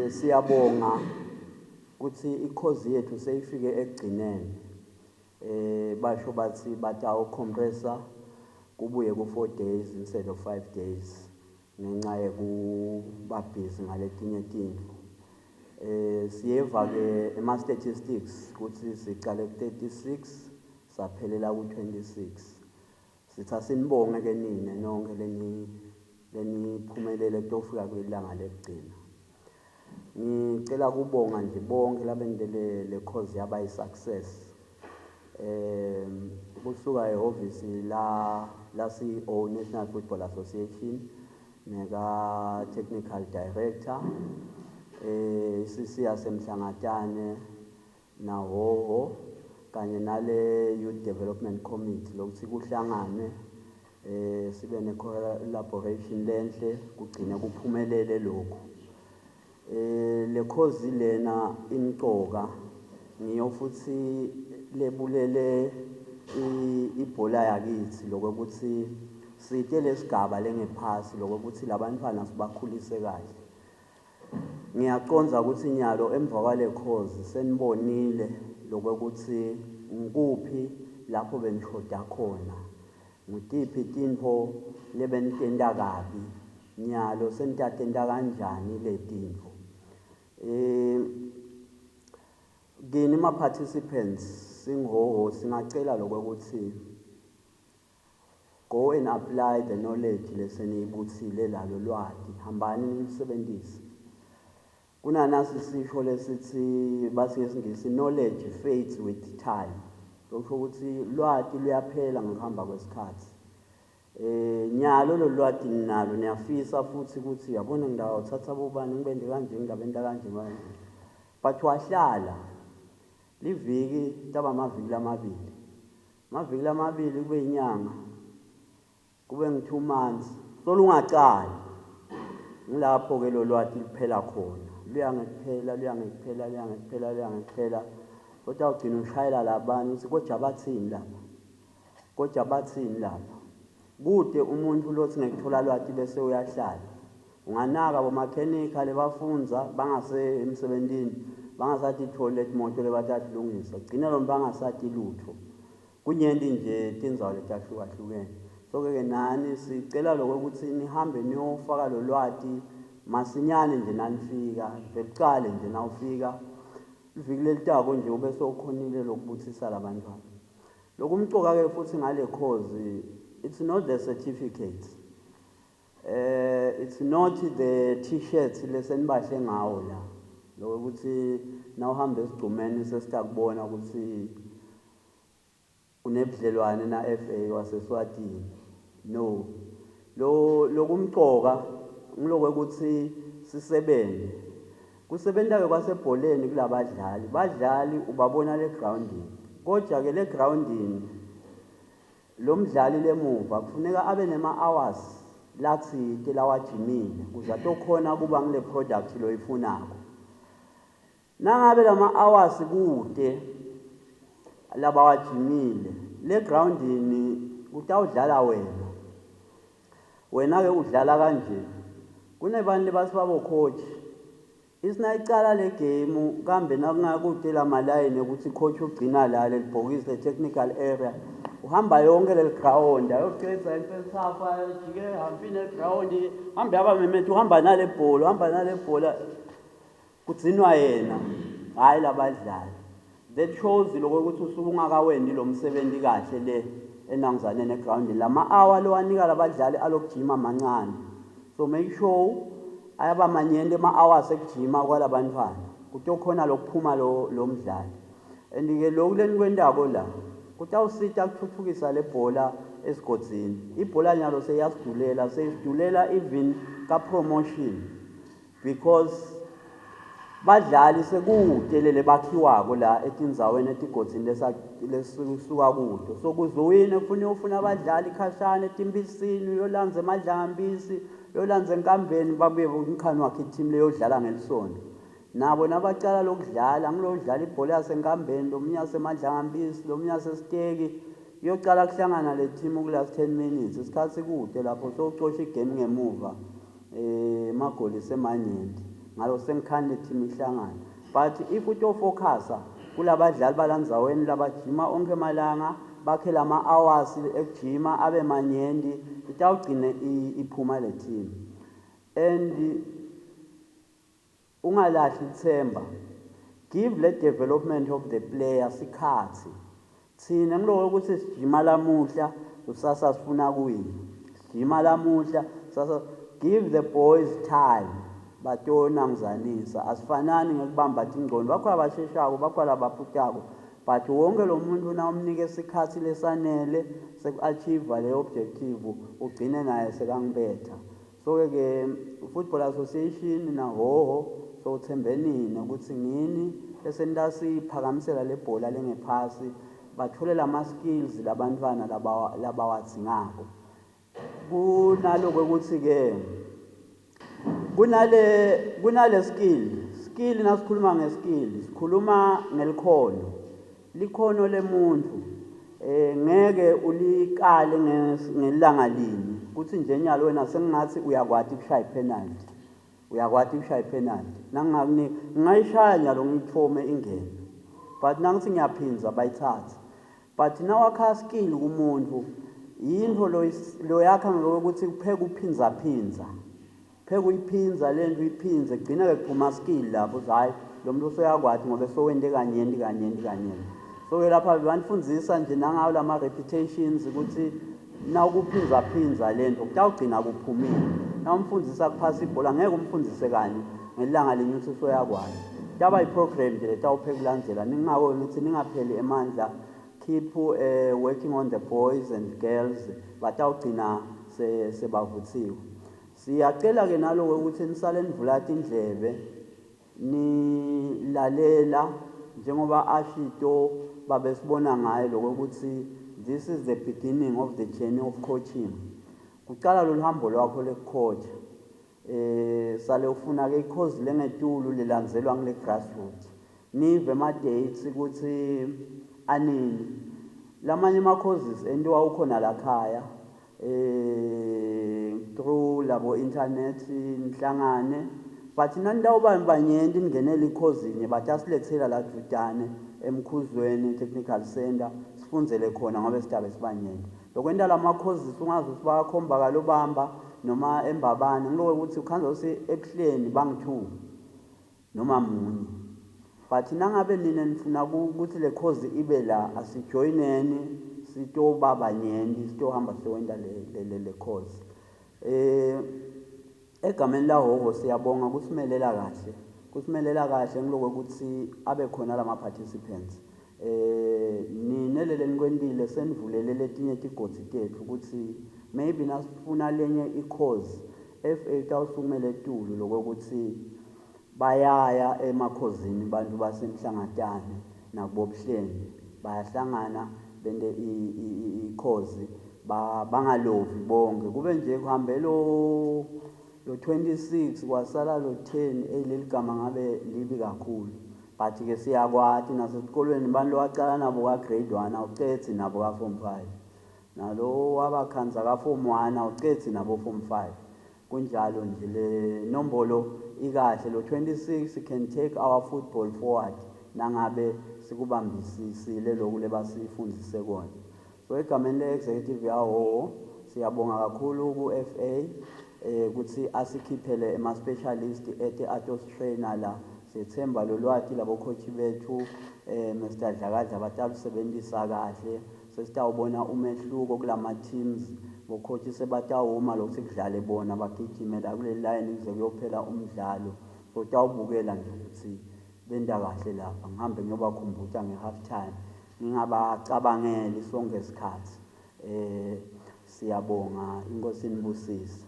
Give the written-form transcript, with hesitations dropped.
Siyabonga kutsi i-course yethu seyifike ekugcineni. Basho batsi batawu compressa kubuye ku 4 days instead of 5 days ngenxa yekuba busy ngaletinye tintfo. Siyeva ke ema statistics kutsi sicale ku 36 saphelela ku 26. Sithi asinibonge ke nine nonke leni leniphumelele kutofika kwilanga lekugcina. Ngicela kubonga nje bonke labentele le course yaba yi-success. Kusuka ehhovisi la CEO National Football Association neka Technical Director, CC yasemhlangatane naHhohho kanye nale Youth Development Committee, lokuthi kuhlanganwe sibe ne collaboration lenhle kugcine kuphumelele lokhu. Le course lena imcoka, ngiyo futhi lebulele ibhola yakithi lokuthi site lesigaba lengephasi lokuthi labantwana sibakhulise kahle. Ngiyacondza ukuthi nyalo emva kwale course senibonile lokuthi ngikuphi lapho benishoda khona, ngutiphi tintfo lebenitenta kabi, nyalo senitatenta kanjani letintfo. Kini ma participants singuHhohho singacela lokuthi go and apply the knowledge leseniyibutsile lalo lwati, hambani nilusebentise. Kunanasi sisho lesithi bathi ngesingisi knowledge fades with time. Lokusho ukuthi lwati luyaphela ngekuhamba kwesikhathi. Nyalo lo lwati ninalo niyafisa futhi ukuthi yabona ngidawuthatha bobani ngibende kanje ngidabenta kanje manje. But wahlala liviki taba amaviki lamabili. Amaviki lamabili kube inyanga, kube ngi 2 months. Solungacali. Ngilapho ke lo lwati liphela khona. Luya ngekuphela, luya ngekuphela, luya ngekuphela, luya ngekuphela. Kodwa ugcina ushayela labanye uthi kodwa bathini lapha? Kodwa bathini lapha? Kude umuntu lothi ngekuthola lwati bese uyahlala. Unganaka bomakhenika lebafundza bangase emsebentini, bangasathi itholi letimoto lebatadilungisa. Gcina lo bangasathi lutho. Kunyenti nje tindzawo letahlukahlukene. So ke nani sicela lokho ukuthi nihambe niyofaka lo lwati masinyane nje nanifika, vele nje nawufika liviki lelitako nje ube sowukhonile lokubutsisa labantwana. Lokumcoka ke futhi ngale course, it's not the certificate. It's not the t-shirts lesenibahle ngawo la. Lokuthi nawuhamba esigcumeni sesitakubona ukuthi unebudlelwane na FA waseSwatini. No. Lo lokumcoka ngiloko ukuthi sisebenze. Kusebenta ke kwasebholeni kulabadlali. Badlali ubabona le groundini. Kodwa ke le groundini lo mdlali lemuva kufuneka abe nema hours latsite lawajimile ukuze atokhona kuba ngile product loyifunako. Nangabe lama hours kude labawajimile le groundini kutawudlala wena. Wena ke udlala kanje. Kunebantu lebasibabo coach. Isinayicala le game kambe nakungakude lamalayini ukuthi coach ugcina la lelibhokisi le technical area, uhamba yonke leli ground ayocedza i-first half, ajike hambini ground, hambe abamemethe, uhamba nale bhola, uhamba nale bhola, kugcinwa yena, hayi labadlali. That shows lokho ukuthi usuke ungakawendi lo msebenzi kahle le enangizaneni egroundini. Lama hour lowanika labadlali alokujima mancane, so make sure ayaba manyenti ema hours ekujima kwalabantwana kutokhona lokuphuma lo mdlali. And ke lokhu lenikwentako la kutawusita kuthuthukisa le bhola esigodzini. Ibhola nyalo seyasidulela, seyisidulela even ka promotion, because badlali sekude lele bakhiwako la etindzaweni etigodzini lesuka kuto. So kuze uwine kufuneka ufuna abadlali khashana etimpisini, uyolandza emadlangambisi, uyolandza enkambeni, babuye umkhani wakhe i-team leyodlala ngelisonto. Nabo nabacala lokudlala, ngilodlala ibhola yasenkambeni, lomunye yasemadlangambisi, lomunye yasesiteki, iyocala kuhlangana le team ku last 10 minutes. Isikhathi kude lapho sowucosha igame ngemuva, emagoli semanyenti. Ngalo sengikhani le team ihlangana. But if utofocusa kulabadlali balandzaweni labajima onkhe malanga, bakhe lama hours ekujima abe manyenti, itawugcine iphuma le team. And ungalahli ithemba. Give the development of the player sikhatsi. Tsine ngiloko ukuthi sijima lamuhla, kusasa sifuna kuwina. Sijima lamuhla, kusasa. Give the boys time. Batonangizanisa. Asifanani ngekubamba tingcondo. Bakhona abasheshako, bakhona labaphutako. But wonke lo muntu nawumnike isikhatsi lesanele seku-achieve le objective, ugcine naye sekangibetha. So ke Football Association naHhohho sowuthembenini ukuthi ngini esentasiphakamisela le bhola lengephasi, bathole lama skills labantwana labawadzingako. Kunaloko ukuthi ke kunale skill. Nasikhuluma ngeskill, sikhuluma ngelikhono, likhono lemuntu ngeke ulikale ngelanga linye kuthi nje nyalo wena sengingathi uyakwati ukushaya ipenalty, uyakwati ukushaya ipenalty. Nangingakunika ngingayishaya nyalo ngiyithome ingene, but nangithi ngiyaphinza bayithathe. But nawakha skill kumuntu, yintfo loyakha ngokuthi kupheka uphindza phindza, pheka uyiphinza lento, uyiphinze, kugcina ke kuphuma skill lapho uthi hayi, lo muntu usoyakwati ngoba sowente kanyenti kanyenti kanyenti. So ke lapha banifundzisa nje nangawo lama repetitions ukuthi nawukuphindza phindza lento kutawugcina kuphumile. Nawumfundzisa kuphasa ibhola, ngeke umfundzise kanye ngelanga linye uthi usoyakwati. Taba yi-program nje letawuphe kulandzela. Ningako ngithi ningapheli emandla, keep working on the boys and girls, batawugcina sebavuthiwe. Siyacela ke naloko ukuthi nisale nivula tindlebe nilalela, njengoba ashito babe sibona ngaye lokho ukuthi this is the beginning of the journey of coaching. Kucala lolu hambo lwakho lekucoach, sale ufuna ke i-course lengetulu lelandzelwa ngile grassroots. Nive ama dates ukuthi anini lamanye ama courses entiwa ukhona la khaya through labo internet nihlangane, but nanitawuba banyenti ningenele i-course inye, batasilethela la dvutane eMkhuzweni Technical Center, sifundzele khona ngoba sitabe sibanyenti. Lokwenta lama courses ungazi ukuthi bakhomba kalobamba noma embabane, ngiloko ukuthi ukhandza ukuthi ebuhleni bangu-2 noma munye. But nangabe nina nifuna ukuthi le course ibe la, asijoyineni sitoba banyenti, sitohamba siyowenta le course. Egameni laHhohho siyabonga kusimelela kahle, kusimelela kahle ngiloko ukuthi abe khona lama participants. Nine lele nikwentile senivulele letinye tigodzi tetfu ukuthi maybe nasifuna lenye i-course, FA itawusukumela etulu lokuthi bayaya emakhozini bantu basemhlangatane nakubobuhleni, bayahlangana bente i-course, bangalovi bonke, kube nje kuhambe lo 26 kwasala lo 10. Leli gama ngabe libi kakhulu, but ke siyakwati nasesikolweni bantu lowacala nabo ka grade 1 awucedzi nabo ka form 5, nalo wabakhandza ka form 1 awucedzi nabo form 5. Kunjalo nje, le nombolo ikahle, lo 26 can take our football forward nangabe sikubambisisile lokhu lebasifundzise kona. So egameni le-executive yaHhohho siyabonga kakhulu ku-FA ukuthi asikhiphele ema-specialist ete atosi-trainer la. Siyethemba lo lwati labo coach bethu Mr Dlakadla batalusebentisa kahle. Sesitawubona umehluko kulama teams, bocoach sebatawuma lokuthi kudlale bona, bagijime la kuleli line kuze kuyophela umdlalo. So utawubukela nje ukuthi benta kahle lapha, ngihambe ngiyobakhumbuta nge-half time, ngingabacabangeli sonke isikhathi. Siyabonga, inkosi inibusise.